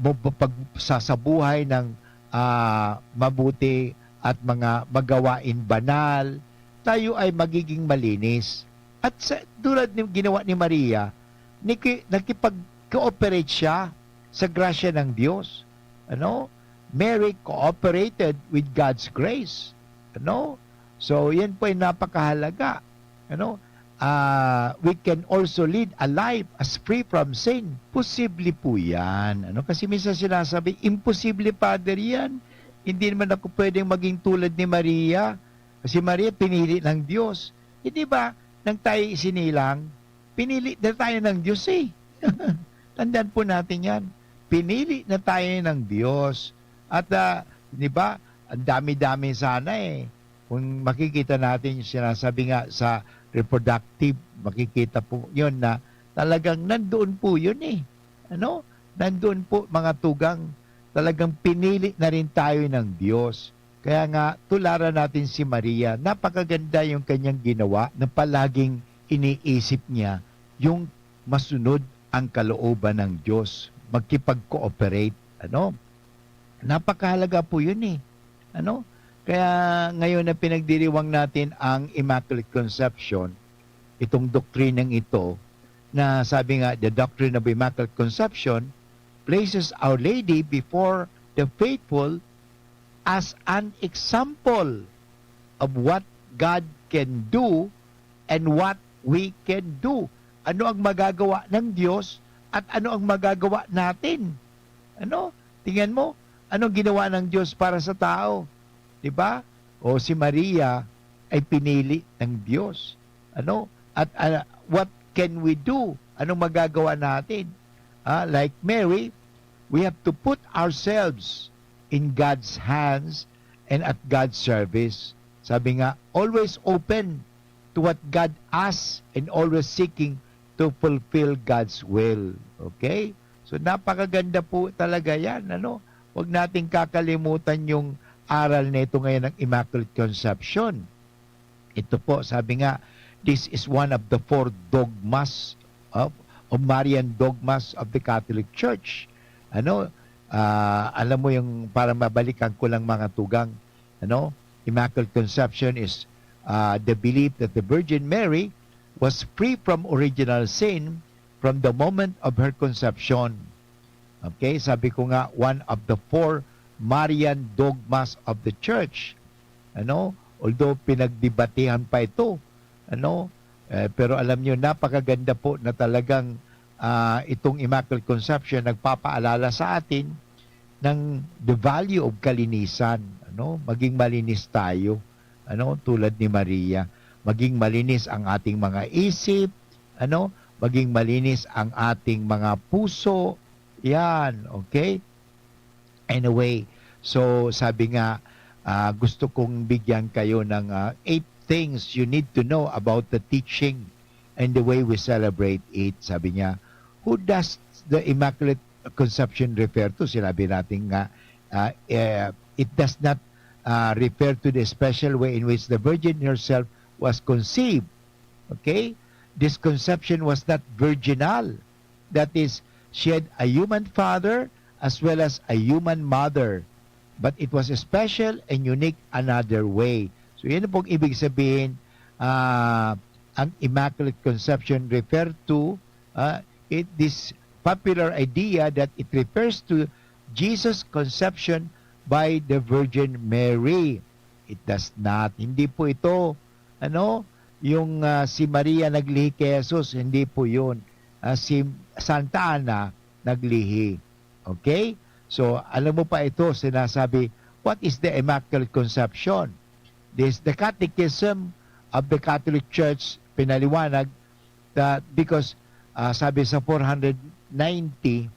bu-, bu-, pag sa, sa buhay ng, ah, mabuti at mga magawain banal, tayo ay magiging malinis. At sa, tulad ng ginawa ni Maria, niki-, nakipag-cooperate siya sa grasya ng Diyos. Ano? Mary cooperated with God's grace. Ano? So, yan po ay napakahalaga. Ano? Ah, we can also lead a life as free from sin. Posible po yan. Ano? Kasi minsan sinasabi, "Imposible, Father, yan. Hindi naman ako pwedeng maging tulad ni Maria." Kasi Maria, pinili ng Diyos. Hindi ba, nang tayo isinilang, pinili na tayo ng Diyos eh. Tandaan po natin yan. Pinili na tayo ng Diyos. At, ah, di ba, ang dami-dami sana eh. Kung makikita natin yung sinasabi nga sa reproductive, makikita po yun na talagang nandoon po yun eh. Ano? Nandoon po, mga tugang, talagang pinili na rin tayo ng Diyos. Kaya nga, tularan natin si Maria. Napakaganda yung kanyang ginawa na palaging iniisip niya yung masunod ang kalooban ng Diyos, magkipag-cooperate. Ano? Napakahalaga po yun eh. Ano? Kaya ngayon na pinagdiriwang natin ang Immaculate Conception, itong doktrinang ito, na sabi nga, the doctrine of Immaculate Conception places Our Lady before the faithful as an example of what God can do and what we can do. Ano ang magagawa ng Diyos at ano ang magagawa natin? Ano? Tingnan mo, anong ginawa ng Diyos para sa tao? Di ba? O si Maria ay pinili ng Diyos. Ano? At, ah, what can we do? Anong magagawa natin? Ah, like Mary, we have to put ourselves in God's hands and at God's service. Sabi nga, always open to what God asks and always seeking to fulfill God's will. Okay? So, napakaganda po talaga yan, ano? Huwag nating kakalimutan yung aral na ito ngayon ng Immaculate Conception. Ito po, sabi nga, this is one of the four dogmas of, of Marian dogmas of the Catholic Church. Ano, ah, alam mo yung, para mabalikan ko lang, mga tugang, ano, Immaculate Conception is, ah, the belief that the Virgin Mary was free from original sin from the moment of her conception. Okay, sabi ko nga, one of the four Marian dogmas of the Church. Ano? Although pinagdebatehan pa ito, ano? Eh, pero alam niyo, napakaganda po na talagang, ah, itong Immaculate Conception nagpapaalala sa atin ng the value of kalinisan, ano? Maging malinis tayo, ano? Tulad ni Maria. Maging malinis ang ating mga isip, ano? Maging malinis ang ating mga puso. Yan, okay? Anyway, so sabi nga, ah, gusto kong bigyan kayo ng, ah, eight things you need to know about the teaching and the way we celebrate it. Sabi niya, "Who does the Immaculate Conception refer to?" Sinabi natin nga, ah, eh, it does not, ah, refer to the special way in which the Virgin herself was conceived. Okay? This conception was not virginal. That is, she had a human father as well as a human mother. But it was special and unique another way. So, yan pong ibig sabihin, ah, ang Immaculate Conception referred to, ah, it, this popular idea that it refers to Jesus' conception by the Virgin Mary. It does not. Hindi po ito, ano, yung, ah, si Maria naglihi kay Jesus, hindi po yun. Ah, si Santa Ana naglihi. Okay? So, alam mo pa ito, sinasabi, "What is the Immaculate Conception?" This, the Catechism of the Catholic Church pinaliwanag that because, ah, sabi sa four hundred ninety,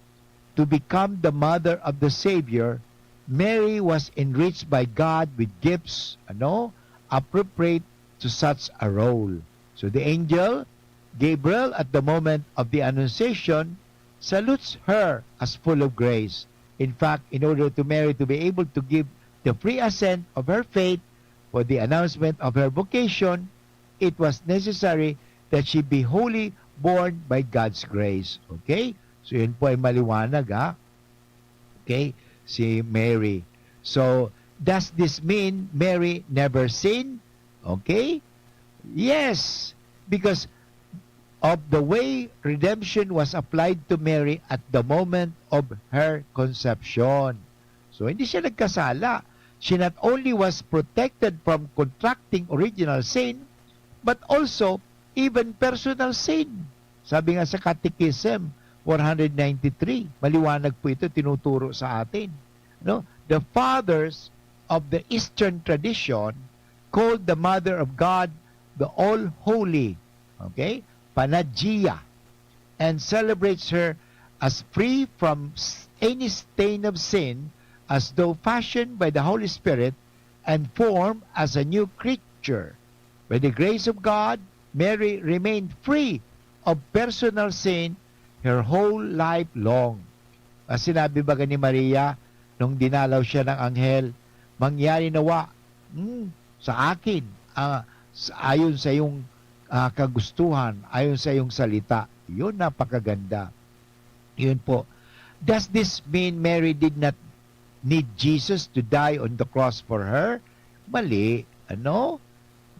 to become the mother of the Savior, Mary was enriched by God with gifts, ano, appropriate to such a role. So the angel Gabriel, at the moment of the Annunciation, salutes her as full of grace. In fact, in order to Mary to be able to give the free assent of her faith for the announcement of her vocation, it was necessary that she be wholly born by God's grace. Okay? So, yun po ay maliwanag, ha? Okay? Si Mary. So, does this mean Mary never sinned? Okay? Yes, because of the way redemption was applied to Mary at the moment of her conception. So, hindi siya nagkasala. She not only was protected from contracting original sin, but also even personal sin. Sabi nga sa Catechism four hundred ninety-three, maliwanag po ito, tinuturo sa atin. No? The fathers of the Eastern tradition called the Mother of God the All-Holy, okay, Panagia, and celebrates her as free from s- any stain of sin, as though fashioned by the Holy Spirit and formed as a new creature. By the grace of God, Mary remained free of personal sin her whole life long. Ang sinabi baga ni Maria nung dinalaw siya ng anghel, "Mangyari nawa, hmm, sa akin, ah, sa, ayon sa iyong, ah, kagustuhan, ayon sa iyong salita." Yun, napakaganda. Yun po. Does this mean Mary did not need Jesus to die on the cross for her? Mali. Ano?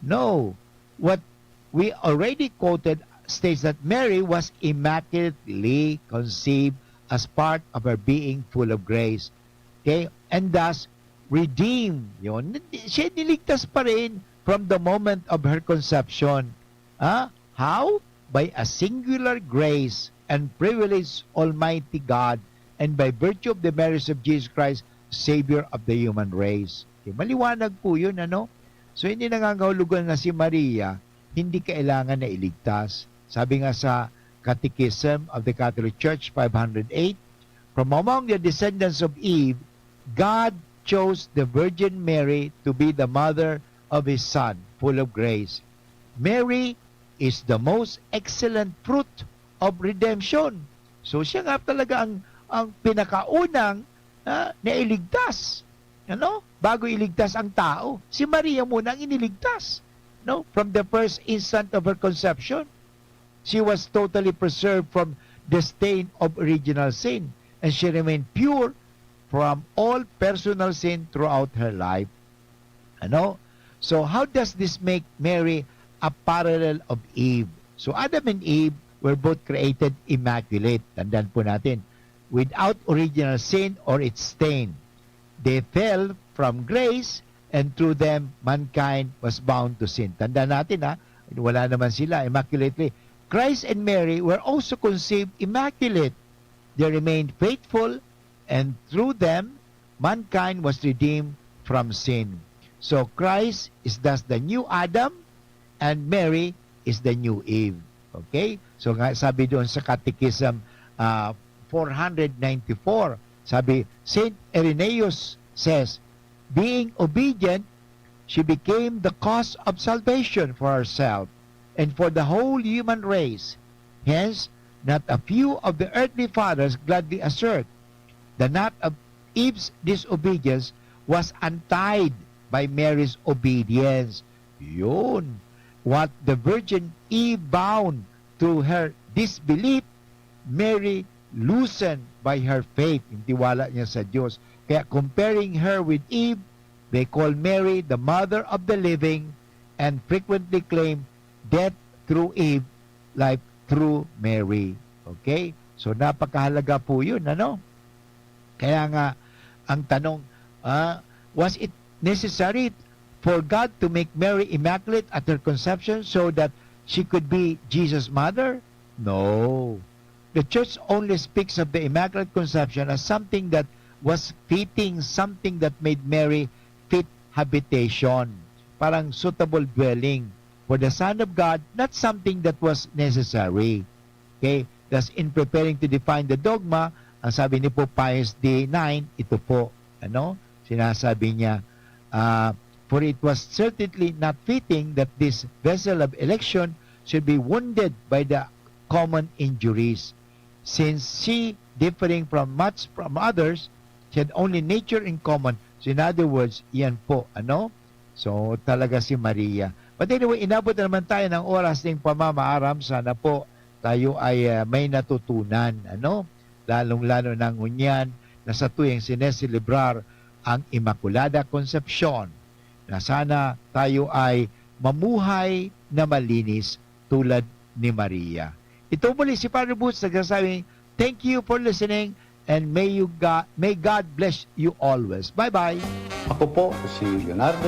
No. What we already quoted states that Mary was immaculately conceived as part of her being full of grace. Okay? And thus, redeemed. Yun. Siya niligtas pa rin from the moment of her conception. Ah, how? By a singular grace and privilege Almighty God, and by virtue of the merits of Jesus Christ, Savior of the human race. Okay, maliwanag po yun, ano? So, hindi nangangahulugan na si Maria hindi kailangan na iligtas. Sabi nga sa Catechism of the Catholic Church five hundred eight, "From among the descendants of Eve, God chose the Virgin Mary to be the mother of His Son, full of grace." Mary is the most excellent fruit of redemption. So, siya nga talaga ang, ang pinakaunang, ah, nailigtas. Ano? Bago iligtas ang tao, si Maria muna ang iniligtas, no? From the first instant of her conception, she was totally preserved from the stain of original sin, and she remained pure from all personal sin throughout her life. Ano? So, how does this make Mary a parallel of Eve? So, Adam and Eve were both created immaculate. Tandaan po natin, without original sin or its stain. They fell from grace, and through them, mankind was bound to sin. Tandaan natin, ha, wala naman sila, immaculately. Christ and Mary were also conceived immaculate. They remained faithful, and through them, mankind was redeemed from sin. So, Christ is thus the new Adam, and Mary is the new Eve. Okay? So, nga, sabi doon sa Catechism, ah, four hundred ninety-four, sabi, Saint Irenaeus says, "Being obedient, she became the cause of salvation for herself and for the whole human race." Hence, not a few of the earthly fathers gladly assert, "The knot of Eve's disobedience was untied by Mary's obedience." Yun. What the Virgin Eve bound through her disbelief, Mary loosened by her faith, yung tiwala niya sa Diyos. Kaya, comparing her with Eve, they call Mary the mother of the living and frequently claim death through Eve, life through Mary. Okay? So, napakahalaga po yun, ano? Kaya nga, ang tanong, ah, was it necessary for God to make Mary immaculate at her conception so that she could be Jesus' mother? No. The church only speaks of the Immaculate Conception as something that was fitting, something that made Mary fit habitation, parang suitable dwelling. for the Son of God, not something that was necessary. Okay? Thus, in preparing to define the dogma, ang sabi ni Pope Pius the ninth, ito po, ano, sinasabi niya, ah, "For it was certainly not fitting that this vessel of election should be wounded by the common injuries, since she, differing from much from others, she had only nature in common." So, in other words, yan po, ano? So, talaga si Maria. But anyway, inabot na naman tayo ng oras ng pamamaaram. Sana po tayo ay, ah, may natutunan, ano? Lalong-lalo na ngunyan na sa tuwing sineselebrar ang Immaculada Concepcion, na sana tayo ay mamuhay na malinis tulad ni Maria. Ito muli si Father Boots nagsasabing, "Thank you for listening and may you God, may God bless you always." Bye-bye! Ako po si Leonardo